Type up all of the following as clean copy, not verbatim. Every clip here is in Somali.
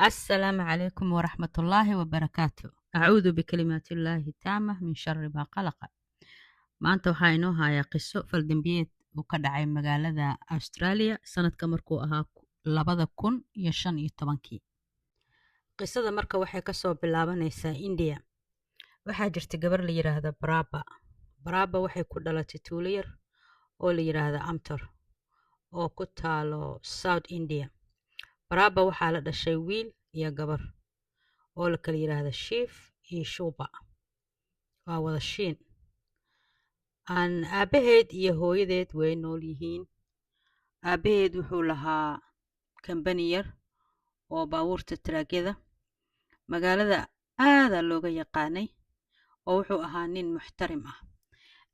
Asalaamu calaykum waraxmatullaahi wabarakaatu. Acuudu bikalimaatillaahi taama min shari maa qalaqa. Maanta waxaa inoo hayaa qiso faldambiyeed uu ka dhacay magaalada Australia sanadka markuu ahaa 2015-kii. Qisada marka waxay kasoo bilaabanaysaa India. Waxaa jirta gabar la yiraahdo Baraba. Baraba waxay ku dhalatay tuulo yar oo la yiraahdo Amtor oo ku taalo South India. Baraba waxaa la dhashay wiil iyo gabar oo la kala yiraahdo Shiif iyo Shuba, waa wada shiin. Aan aabaheed iyo hooyadeed way nool yihiin. Aabaheed wuxuu lahaa kambani yar oo baabuurta taraagyada magaalada aadaa looga yaqaanay, oo wuxuu ahaa nin muxtarim ah.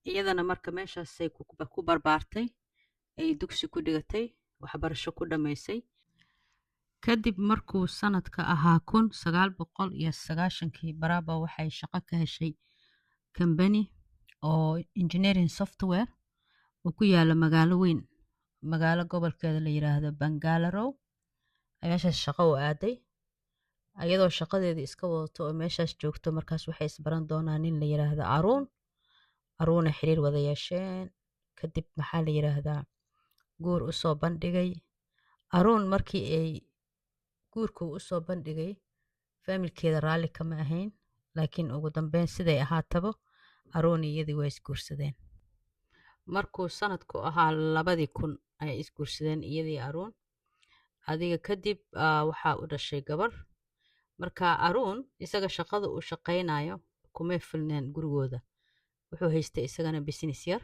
Iyadana marka meeshaasay ku barbaartay, ay dugsi ku dhigatay, waxbarasho ku dhammaysay. Kadib markuu sanadka ahaa 1990-kii, Baraba waxay shaqo ka heshay kambani oo engineering software oo ku yaala magaalo weyn, magaalo gobolkeeda la yiraahdo Bangalore. Meeshaas shaqo u aaday. Iyadoo shaqadeedii iska wadato oo meeshaas joogto, markaas waxay isbaran doonaan nin la yiraahdo Aruun. Aruuna xiriir wada yeesheen. Kadib, maxaa la yiraahdaa, guur usoo bandhigay Aruun. Markii ay guurka uu usoo bandhigay, faamilkeeda raalli kama ahayn, laakiin ugu dambeyn siday ahaataba Aruun iyadii waa isguursadeen. Markuu sanadku ahaa 2000 ayay isguursadeen iyadii Aruun. Adiga kadib waxaa u dhashay gabar. Marka Aruun isaga shaqada uu shaqaynayo kumay filneen gurigooda. Wuxuu haystay isagana business yar,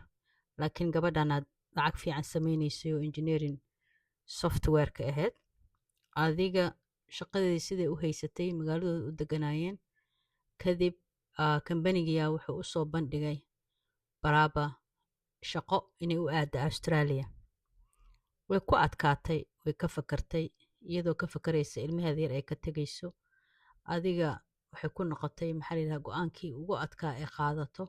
laakiin gabadhanaad lacag fiican sameynaysay oo engineering software-ka ahayd. Adiga shaqadeedii siday u haysatay, magaaladooda u deganaayeen. Kadib kambanigiyaa wuxuu usoo bandhigay Baraba shaqo inay u aaddo Australia. Way ku adkaatay, way ka fakartay, iyadoo ka fakaraysa ilmaheeda yar ay ka tegayso. Adiga waxay ku noqotay, maxaa la yidhaha, go-aankii ugu adkaa ay qaadato.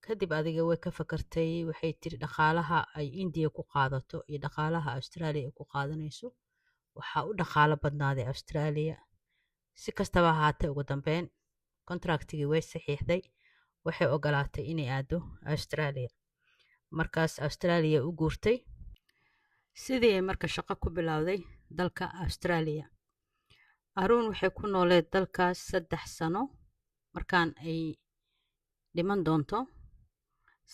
Kadib adiga way ka fakartay. Waxay tiri dhaqaalaha ay India ku qaadato iyo dhaqaalaha Australia ay ku qaadanayso, waxaa u dhaqaalo badnaaday Australia. Si kastaba ahaatee, ugu dambeyn contractigii way saxiixday. Waxay ogolaatay inay aado Australia. Markaas Australia u guurtay. Sidii ay marka shaqo ku bilowday dalka Australia. Aruun waxay ku nooleed dalkaas 3 sano. Markaan ay dhiman doonto,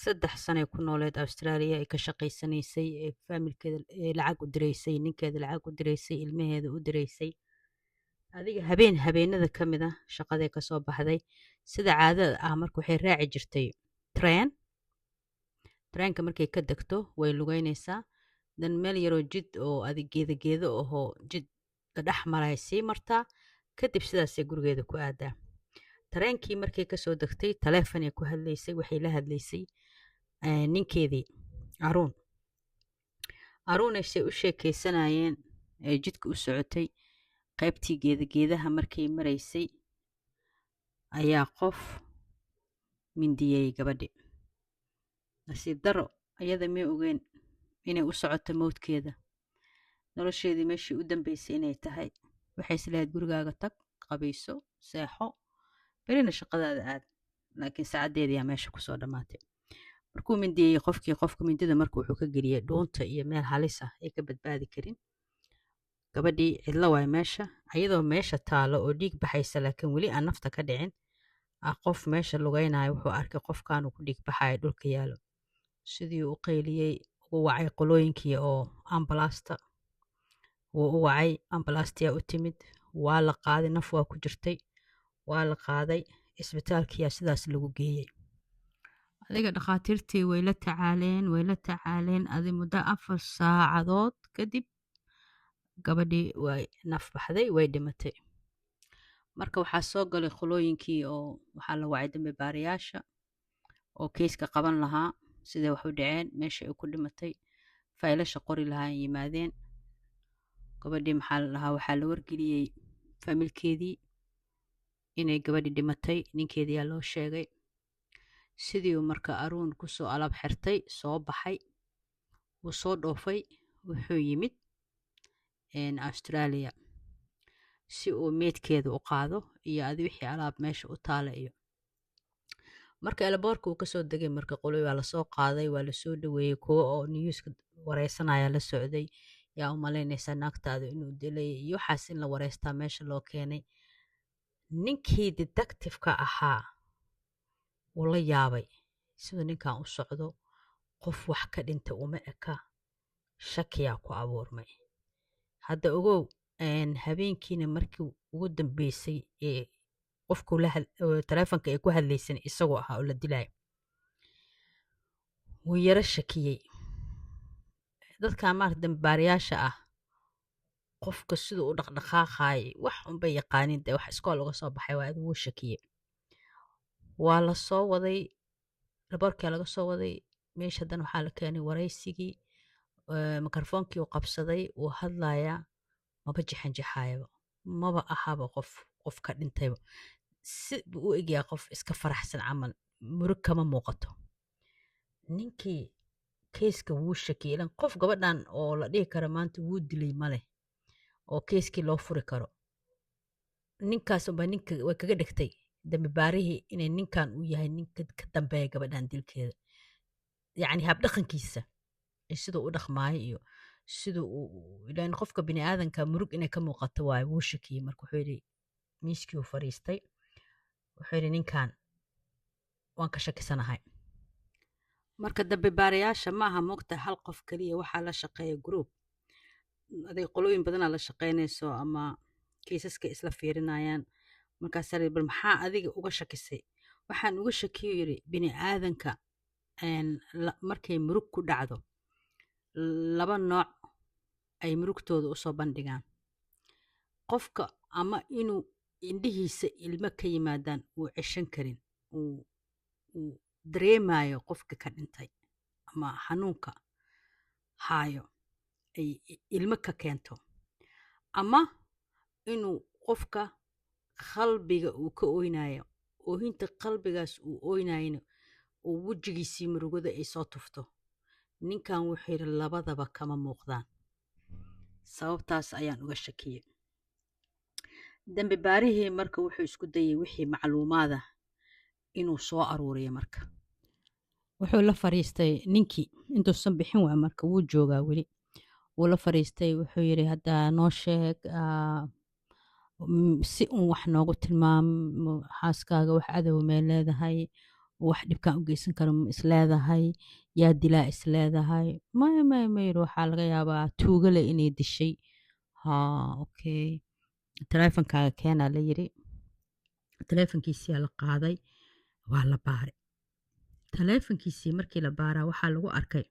3 sanoay ku nooleed Australia, ay ka shaqaysanaysay, ee faamilkeeda ee lacag u diraysay, ninkeeda lacag u diraysay, ilmaheeda u diraysay. Adiga habeen habeenada ka mid ah shaqaday kasoo baxday. Sida caadada ah marka waxay raaci jirtay train. Treenka markay ka degto way lugeynaysaa, dan meel yaroo jid oo adig geeda geedo ahoo jid la dhex maraya sii martaa. Kadib sidaasay gurigeeda ku aadaa. Tareenkii markay kasoo degtay, taleefonay ku hadlaysay. Waxay la hadlaysay ninkeedii Aruun. Aruunaysay u sheekaysanayeen ee jidka u socotay. Qaybtii geeda geedaha markay maraysay ayaa qof mindiyey gabadhi. Nasiib daro, ayada may ogeen inay u socoto mowdkeeda, nolosheedii meeshii u dambeysay inay tahay. Waxay islahayd gurigaaga tag, qabayso, seexo, berina shaqadaada aad, laakiin saacaddeediyaa meesha kusoo dhammaatay. Markuu mindiyey qofkii, qofka mindida marka wuxuu ka geliyey dhuunta iyo meel halis ah ay ka badbaadi karin gabadhii. Cidlo waay meesha. Ayadoo meesha taalo oo dhiig baxaysa, laakiin weli aan nafta ka dhicin ah, qof meesha lugaynayo wuxuu arkay qofkan uu ku dhiig baxayo dhulka yaalo. Sidii u qayliyey, ugu wacay qolooyinkii oo ambalaasta. Wuu u wacay, ambalaastiyaa u timid, waa la qaaday. Naf waa ku jirtay, waa la qaaday, isbitaalkiyaa sidaas lagu geeyey. Adiga dhakhaatiirtii way la tacaaleen, way la tacaaleen. Adi muddo 4 saacadood kadib gabadhii way naf baxday, way dhimatay. Marka waxaa soo galay qolooyinkii oo waxaa la wacay dambi baarayaasha oo keyska qaban lahaa, siday wax u dhaceen, meesha ay ku dhimatay, faylasha qori lahaa ay yimaadeen. Gabadhii, maxaa la dhahaa, waxaa la wargeliyey faamilkeedii inay gabadhii dhimatay. Ninkeediyaa loo sheegay. Sidii uu marka Aruun kusoo alaab xirtay, soo baxay, wuu soo dhoofay, wuxuu yimid Australia. Si uu meydkeeda u qaado iyo adi wixii alaab meesha u taala. Iyo marka airportka uu kasoo degay, marka qoloy waa lasoo qaaday, waa lasoo dhaweeyey, kuwo oo newska wareysanaya la socday. Yaa u malaynaysaa naagtaada inuu dilay iyo waxaas in la wareystaa meesha loo keenay. Ninkii detectiveka ahaa wuu la yaabay siduu ninkan u socdo. Qof wax ka dhinta uma eka. Shakiyaa ku abuurmay. Hadda ogow, habeenkiina markii ugu dambeysay ee qofku taleefonka ay ku hadlaysan isagoo ahaa oo la dilaayo, wuu yaro shakiyey. Dadka maarata dambaarayaasha ah, qofka siduu u dhaqdhaqaaqayay wax unbay yaqaanin dee, wax iskool uga soo baxay waa. Wuu shakiyey. Waa la soo waday, airportkaa laga soo waday meesha. Haddana waxaa la keenay waraysigii. Mikrofoonkii uu qabsaday, uu hadlayaa, maba jixanjixaayaba, maba ahaba qof ka dhintayba. Si buu u egyahay qof iska faraxsan camal, murug kama muuqato. Ninkii keiska wuu shakiyey, ilan qof gabadhan oo la dhihi karo maanta wuu dilay maleh oo keiskii loo furi karo. Ninkaas unbaa ninka way kaga dhigtay dambi baarihii inay ninkan uu yahay ninka ka dambeeya gabadhan dilkeeda. Yacni habdhaqankiisa iyo siduu u dhaqmaayo iyo siduu ilaan qofka bini aadanka murug inay ka muuqato waayo. Wuu shakiyey. Marka wuxuu yidhi, miiskii uu fadhiistay, wuxuu yidhi, "Ninkan waan ka shakisanahay." Marka dambi baarayaasha ma aha moogta hal qof keliya, waxaa la shaqeeya group, aday qolooyin badanaa la shaqeynayso ama kiisaska isla fiirinayaan. Markaasaa la yidhi, "Bal maxaa adiga uga shakisay?" "Waxaan uga shakiyo," yidhi, "bini aadanka markay murug ku dhacdo, laba nooc ay murugtooda usoo bandhigaan qofka: ama inuu indhihiisa ilmo ka yimaadaan, uu ceshan karin, uu dareemayo qofka ka dhintay ama xanuunka haayo ay ilmo ka keento, ama inuu qofka qalbiga uu ka oynayo, oohinta qalbigaas uu oynayana uu wejigiisii murugada ay soo tufto." Ninkan wuxuu yidhi, "Labadaba kama muuqdaan, sababtaas ayaan uga shakiyey." Dambi baarihii marka wuxuu isku dayey wixii macluumaada inuu soo aruuriyo. Marka wuxuu la fariistay ninkii intuusan bixin waa, marka wuu joogaa weli. Wuu la fariistay, wuxuu yidhi, "Hadda noo sheeg, si uun wax noogu tilmaam, xaaskaaga wax cadow mee leedahay? Wax dhibkaan u geysan karo ma isleedahay? Yaa dilaa isleedahay?" "Maya, maya," ma yidhi, "waxaa laga yaabaa tuugale inay dishay." "Ha, okay, taleefonkaaga keenaa," la yidhi. Taleefonkiisiyaa la qaaday, waa la baaray. Taleefonkiisii markii la baaraa, waxaa lagu arkay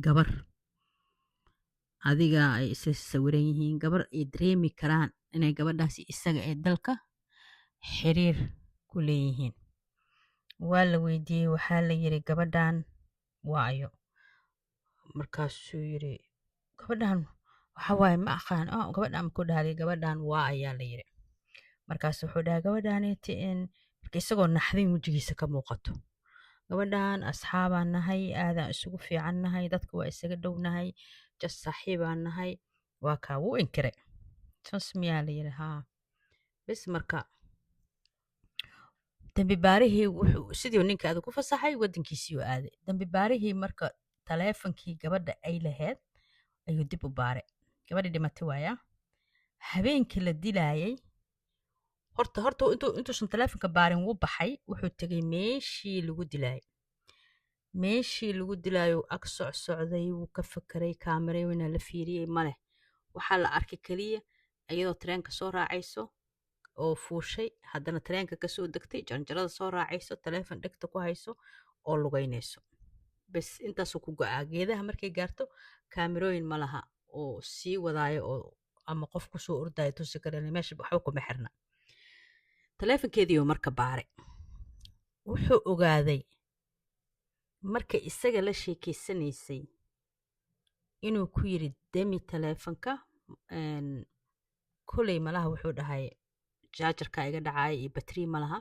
gabar adiga ay isla sawiran yihiin, gabar ay dareemi karaan inay gabadhaasi isaga ee dalka xiriir ku leeyihiin. Waa la weydiiyey, waxaa la yiri, "Gabadhan waa ayo?" Markaasuu yiri, "Gabadhan waxa waaye ma aqaan." Oh, gabadhan ku dhahday, "Gabadhan waa ayaa?" la yiri. Markaas wuxuu dhahay, "Gabadhaneeti," marka isagoo naxdin wejigiisa ka muuqato, "Gabadhan asxaabaan nahay, aadaan isugu fiican nahay, dadka waa isaga dhownahay, just saaxiibaan nahay." Waa kaa wuu inkiray. "Saas miyaa?" la yiri. "Haa." Bis, marka dambi baarihii wuxuu sidii ninka adag ku fasaxay, wadankiisii u aaday. Dambi baarihii marka taleefonkii gabadha ay lahayd ayuu dib u baaray. Gabadhii dhimatay waaya habeenkii la dilaayay. Horta intuusan taleefonka baarin, wuu baxay, wuxuu tegay meeshii lagu dilaayay. Meeshii lagu dilaayo ag socsocday, wuu ka fekeray, kaamirooyina la fiiriyey, maleh. Waxaa la arkay keliya iyadoo tareenka soo raacayso oo fuushay, haddana tareenka kasoo degtay, jaranjarada soo raacayso, taleefon dhegta ku hayso oo lugeynayso. Bes, intaasuu ku go-aa. Geedaha markay gaarto, kaamirooyin ma laha oo sii wadaayo oo ama qof kusoo ordaayo tusi kara meesha, waxba kuma xirna. Taleefonkeediiuu marka baaray, wuxuu ogaaday markay isaga la sheekeysanaysay inuu ku yiri, "Demi taleefonka." Koley malaha wuxuu dhahay, "Jaajarka iga dhacaya iyo batri ma laha,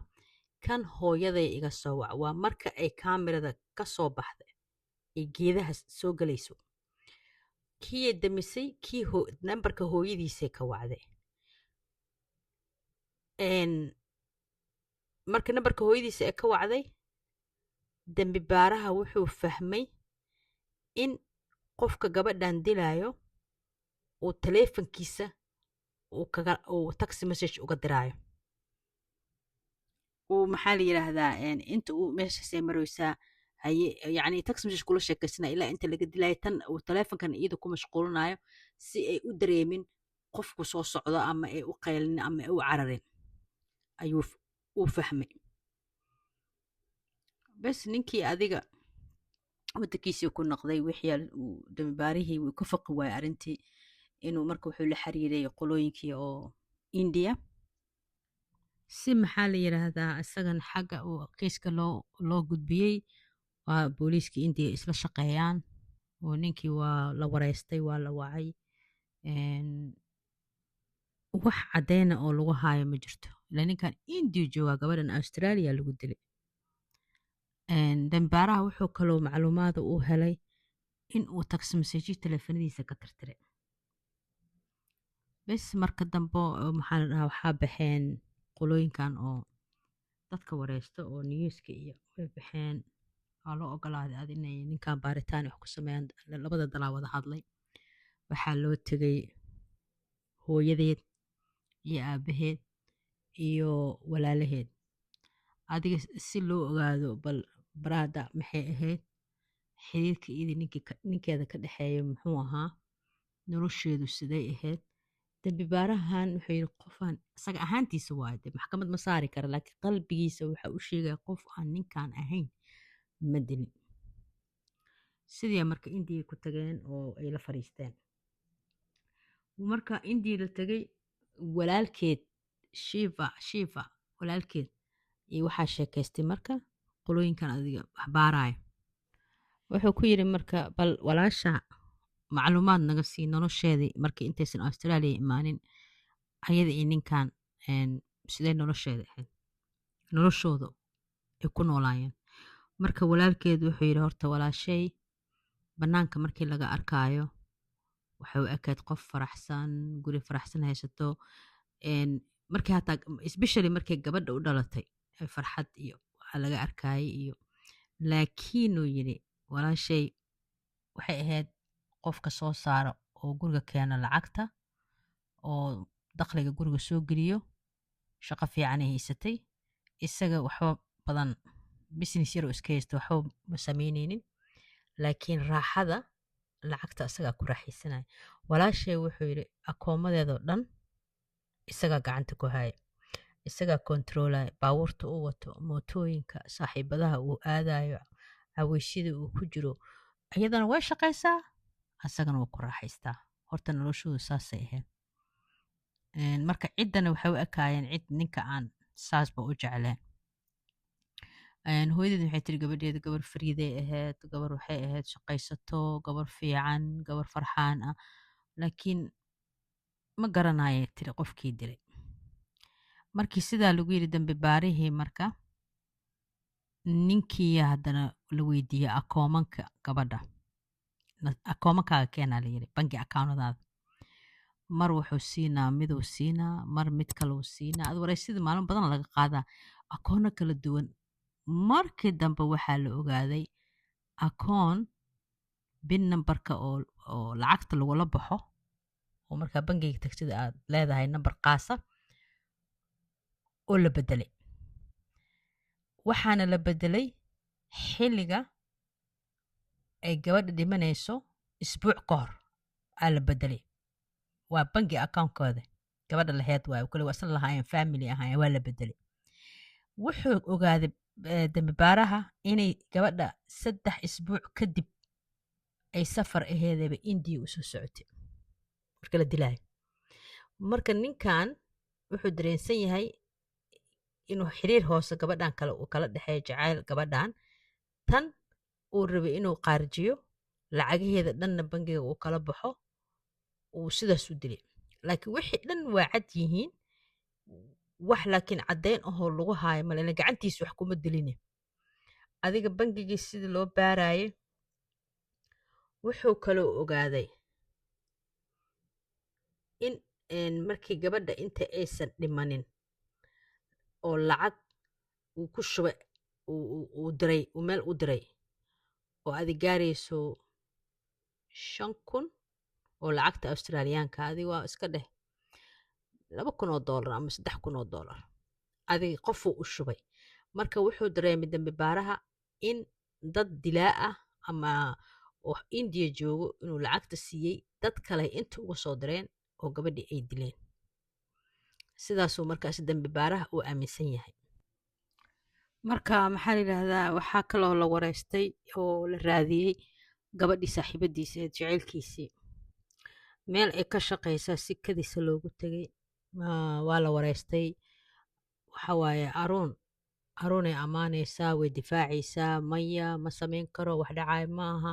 kan hooyaday iga soo wac." Waa marka ay kaamirada ka soo baxday ay geedaha soo galayso, kiiyay demisay, kii nambarka hooyadiisay ka wacday. Marka nambarka hooyadiisa ee ka wacday, dembi baaraha wuxuu fahmay in qofka gabadhan dilaayo uu taleefankiisa uu kaga uu text message uga diraayo. Uu, maxaa la yidhaahdaa, inta uu meeshaasay maraysaa haye, yacni text message kula sheekaysanaya ilaa inta laga dilayo, tan uu taleefankan iyada ku mashquulinayo si ay u dareemin qofku soo socdo ama ay u qaylin ama ay u cararin ayuu uu fahmay. Bes, ninkii adiga waddankiisii ku noqday, wixii uu dambibaarihii wuu ka faqi waayay arrintii inuu. Marka wuxuu la xiriiray qolooyinkii oo India si, maxaa la yidhaahdaa, isagan xagga uu kiiska loo gudbiyey. Waa booliiska India isla shaqeeyaan oo ninkii waa la wareystay, waa la wacay. Wax caddeyna oo lagu haayo ma jirto, ila ninkan India joogaa, gabadhan Australia lagu dilay. Dambaaraha wuxuu kaloo macluumaada uu helay in uu text message taleefanadiisa ka tirtiray. Bes, marka dambe oo, maxaa la dhahaa, waxaa baxeen qolooyinkan oo dadka wareysta oo newska iyo way baxeen. Waa loo ogolaaday ad inay ninkan baaritaan wax ku sameeyaan. Labada dalaa wada hadlay. Waxaa loo tegay hooyadeed iyo aabaheed iyo walaalaheed adiga si loo ogaado bal baraada maxay ahayd xiriirka iyadii ninkeeda ka dhexeeya, muxuu ahaa nolosheedu, siday ahayd. Dembi baarahan wuxuu yidhi qofaan isaga ahaantiisa waaye dee maxkamad ma saari kara, laakiin qalbigiisa waxa u sheegaya qof aan ninkan ahayn ma dilin. Sidii marka Indiya ku tageen oo ay la fariisteen. Marka Indiya la tegay, walaalkeed Shiva walaalkeed iyo waxaa sheekaystay. Marka qolooyinkan adiga wax baaraya wuxuu ku yidhi, marka bal walaasha macluumaad naga sii nolosheedii markii intaysan Australia imaanin, ayada iyo ninkan sidee nolosheeda ahayd, noloshooda ay ku noolaayeen. Marka walaalkeed wuxuu yidhi, horta walaashay bannaanka markii laga arkaayo waxay u ekayd qof faraxsan, guri faraxsan haysato. Markii hataa especially markay gabadha u dhalatay ay farxad iyo waxaa laga arkayay iyo, laakiin uu yidhi walaashay waxay ahayd qofka soo saara oo guriga keena lacagta oo dakhliga guriga soo geliyo, shaqo fiican ay haysatay. Isaga waxba badan business yar oo iska haysta waxba ma samaynaynin, laakiin raaxada lacagta isagaa ku raaxaysanaya. Walaashay wuxuu yidhi akoomadeedoo dhan isagaa gacanta ku haya, isagaa kontroolaya, baabuurta uu wato, mootooyinka, saaxiibadaha uu aadayo, caweysyada uu ku jiro. Iyadana way shaqaysaa, asagana wuu ku raaxaystaa. Horta noloshoodu saasay ahayd. Marka ciddana waxay u ekaayeen cid ninka aan saasba u jecleen. Hooyadeed waxay tiri gabadheedu gabar fariiday ahayd, gabar waxay ahayd shaqaysato, gabar fiican, gabar farxaan ah, laakiin ma garanaya tiri qofkii dilay. Markii sidaa lagu yidhi dambi baarihii, marka ninkii haddana la weydiiyey akoomanka gabadha, akoomankaaga keenaa la yidhi, bangi akawnadaada. Mar wuxuu siinaa miduu siinaa, mar mid kaleu siinaa. Ad wareysyada maalin badan laga qaadaa, akoono kala duwan. Markii dambe waxaa la ogaaday akoon PIN numberka oo lacagta lagula baxo oo markaa bangiga tagtida aad leedahay nambar qaasa oo la bedelay. Waxaana la bedelay xilliga ay gabadha dhimanayso isbuuc ka hor aa la bedelay. Waa bangi akoonkooda gabadha laheyd waaye, kale waa isla lahaayeen, family ahaayeen. Waa la bedelay. Wuxuu ogaaday dembi baaraha inay gabadha 3 isbuuc kadib ay safar aheedaba Indiya usoo socotay marka la dilaayo. Marka ninkan wuxuu dareensan yahay inuu xiriir hoose gabadhan kale uu kala dhexeeyo, jacayl gabadhan tan uu rabay inuu qaarjiyo, lacagaheeda dhanna bangiga uu kala baxo, uu sidaas u dilay. Laakiin wixii dhan waa cad yihiin wax, laakiin caddeyn ahoo lagu haayo male, ila gacantiisa wax kuma diline. Adiga bangigii sidii loo baarayay, wuxuu kaloo ogaaday in markii gabadha inta aysan dhimanin Oo lacag uu ku shubay, uu diray, uu meel u diray oo adi gaarayso 5,000 oo lacagta Australiyaanka, adiga waa iska dheh $2,000 ama $3,000, adiga qofuu u shubay. Marka wuxuu dareemay dambi baaraha in dad dilaa ah ama oo Indiya joogo inuu lacagta siiyey, dad kale inta uga soo direen oo gabadhii ay dileen. Sidaasuu markaas dambi baaraha uu aaminsan yahay. Marka maxaa la yidhaahdaa, waxaa kaloo la wareystay oo la raadiyey gabadhii saaxiibadiisa ee jaceylkiisii. Meel ay ka shaqaysaa si kadisa loogu tegay. Waa la wareystay. Waxa waaye Aruun, Aruunay ammaanaysaa, way difaacaysaa. Maya, ma samayn karo, wax dhacay ma aha,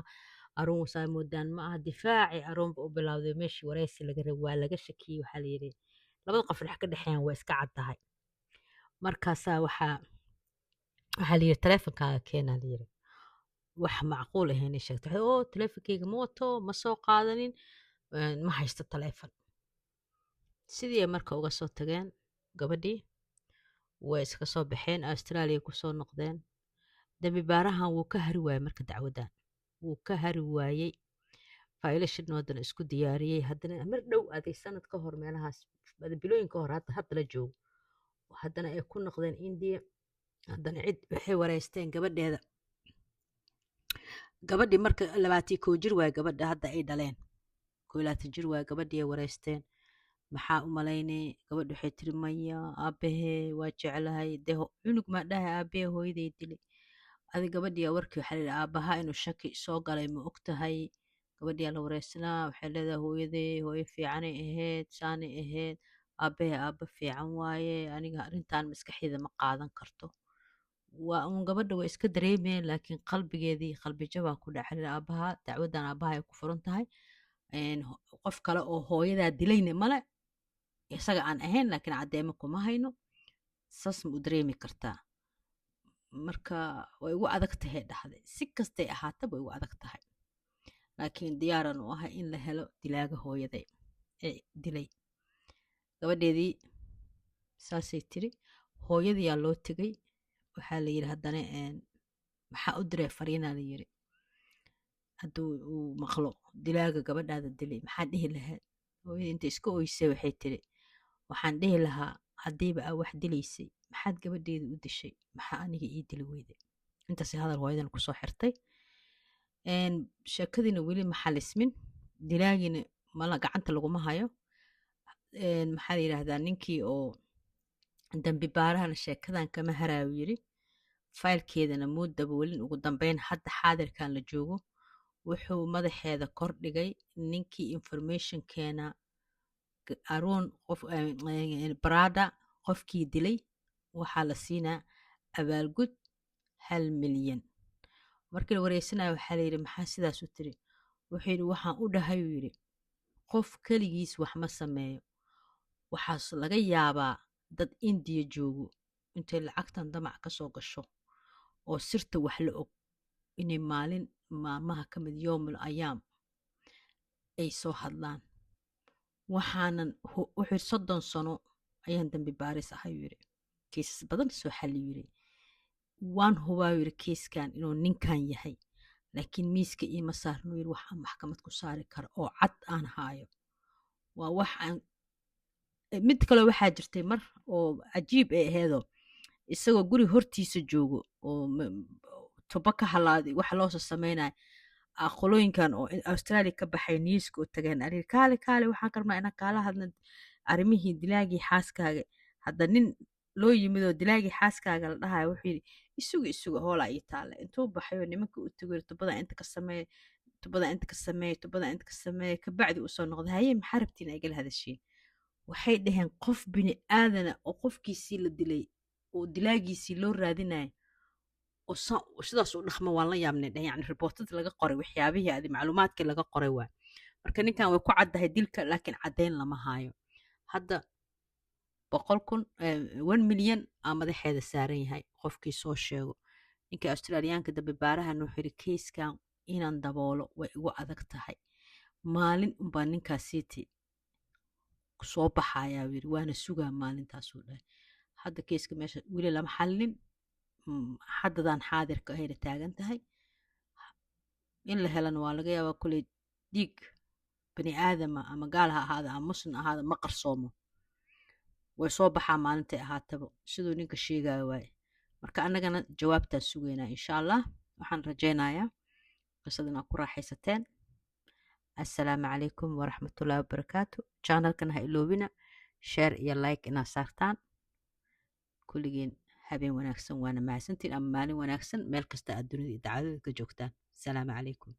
Aruun saa moodaan ma aha. Difaaci Aruun ba u bilowday. Meeshii wareysi laga rabay waa laga shakiyey. Waxaa la yidhi labada qof dhex ka dhexeeyaan waa iska caddahay. Markaasaa waxaa la yidhi taleefonkaaga keenaa. La yidhi wax macquul ahayn sheegtay. Waxay, oo taleefonkeyga ma wato, ma soo qaadanin, ma haysto taleefon. Sidii ay marka uga soo tageen gabadhii, way iska soo baxeen, Australia kusoo noqdeen. Dambi baarahan wuu ka hari waayey marka dacwaddan wuu ka hari waayey, faylashan haddana isku diyaariyey. Haddana mar dhow, aday sanad ka hor meelahaas, bilooyin ka hor, hadda la joogo, haddana ay ku noqdeen India. Haddana cid waxay wareysteen gabadheeda. Gabadhii marka 21 jir waay, gabadha hadda ay dhaleen 21 jir waay. Gabadhii ay wareysteen, maxaa u malaynay? Gabadhi waxay tiri, maya, aabahee waa jeclahay dee, cunug maa dhahay aabahee hooyaday dilay. Adi gabadhii warkii waxaa layidhi aabaha inuu shaki soo galay ma og tahay? Gabadhii la wareysanaa, waxay leedahay hooyadee hooyo fiicanay ahayd, saanay ahayd, aabahee aaba fiican waaye, aniga arrintan maskaxdayda ma qaadan karto. Waa uun gabadha way iska dareemeen, laakiin qalbigeedii qalbi jabaa ku dhacay. Aabaha dacwadan aabaha ay ku furan tahay, qof kale oo hooyadaa dilayna male isaga aan ahayn, laakiin caddeemo kuma hayno. Saas ma u dareemi kartaa? Marka way igu adag tahay dhahday, si kastay ahaataba way igu adag tahay, laakiin diyaaran u ahay in la helo dilaaga hooyaday ee dilay. Gabadheedii saasay tiri. Hooyadiyaa loo tegay. Waxaa la yidhi haddana, maxaa u diray fariinaa la yidhi, hadduu uu maqlo dilaaga gabadhaada dilay, maxaa dhihi lahayd? Hooyadii inta iska oysay waxay tiri, waxaan dhihi lahaa haddiiba aa wax dilaysay, maxaad gabadheeda u dishay? Maxaa aniga ii dili weyday? Intaasay hadal hooyadan kusoo xirtay. Sheekadiina weli ma xalismin, dilaagiina mala gacanta laguma hayo. Maxaa la yidhaahdaa, ninkii oo dambi baarahana sheekadan kama haraayu yiri, faylkeedana muu daboolin. Ugu dambeyn hadda xaadirkan la joogo wuxuu madaxeeda kor dhigay ninkii informationkeena Aruun qof Brada qofkii dilay waxaa la siinaa abaalgud 1 milyan. Markii la wareysanayo waxaa layidhi, maxaa sidaas u tiri? Wuxuu yidhi, waxaan u dhahay, uu yidhi, qof keligiis wax ma sameeyo. Waxaas laga yaabaa dad Indiya joogo intay lacagtan damac ka soo gasho oo sirta wax la og inay maalin maalmaha ka mid, yoomul ayaam, ay soo hadlaan. Waxaanan wuxuu yidhi 30 sano ayaan dambi baaris ahay, uu yidhi, kiisas badan soo xalli, yidhi, waan hubaa, yidhi, kiiskan inuu ninkan yahay, laakiin miiska iima saarno, yidhi, wax aan maxkamad ku saari karo oo cad aan haayo. Waa wax aan mid kale. Waxaa jirtay mar oo cajiib ay aheedoo isagoo guri hortiisa joogo oo tubo ka halaaday waxa loosoo sameynaya, qolooyinkan oo Australia ka baxay newska u tageen, ari kaale kaale, waxaan karnaa inaan kaala hadla arrimihii dilaagii xaaskaaga. Hadda nin loo yimid oo dilaagii xaaskaaga la dhahayo, wuxuu yidhi, isuga isuga, hoolaa ii taale. Intuu baxay oo nimanka u tago, tubada inta ka sameeye, tubada inta ka sameeye, tubada inta ka sameeye, kabacdi uu soo noqday. Haye, maxaa rabtiin ay gala hadashiin? Waxay dhaheen qof bini aadana oo qofkiisii la dilay oo dilaagiisii loo raadinayo oo sidaas u dhaqmo waan la yaabnay dheh. Yani reportada laga qoray, waxyaabihii adi macluumaadkii laga qoray waa marka ninkan way ku caddahay dilka, laakiin caddayn lama haayo. Hadda 100,000, 1 milyan aa madaxeeda saaran yahay qofkii soo sheego. Ninka Australiyaanka dambe baarahan wuxuu yidhi keyskan inaan daboolo way igu adag tahay, maalin unbaa ninkaas siiti soo baxayaa, yidhi, waana sugaa maalintaasuu dhahay. Hadda case-ka meesha weli lama xallin. Haddadan xaadirka ahayna taagan tahay. In la helana waa laga yaabaa. Kuley dhiig bani aadama, ama gaal ha ahaada ama muslim ahaada, ma qarsoomo, way soo baxaa maalintay ahaataba, siduu ninka sheegayo waaye. Marka annagana jawaabtaas sugeynaa, insha Allah. Waxaan rajaynayaa qisadan aad ku raaxaysateen. Assalaamu calaykum waraxmatullahi wabarakaatu. Channel-kan ha iloobina share iyo like inaad saartaan. Kulligeen habeen wanaagsan, waana mahadsantiin, ama maalin wanaagsan, meel kasta aad dunida iyo dacadada ka joogtaan. Asalaamu calaykum.